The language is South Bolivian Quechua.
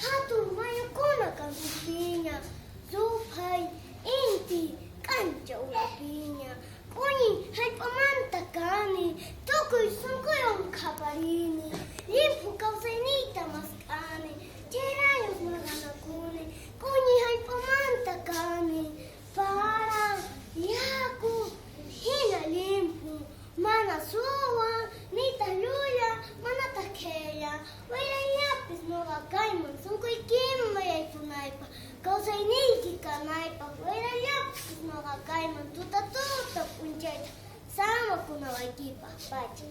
Hatun mayukuna kantupiña, ruphay, inti, k'ancha urapiña. Q'uñi jallp'amanta kani, tukuy sonqoywan qhaparini, llimphu kawsayniyta mask'ani, chayrayus maqanakuni. Q'uñi jallp'amanta kani, para, yaku, jina llimphu, mana suwa, nitaj llulla, manataj qhella. Wayrallapis noqa kayman sonqoykiman yaykunaypaj, kawsayniyki kanaypaj. Wayrallapis noqa kayman tuta tuta p'unchayta samakunawaykipaj pacha.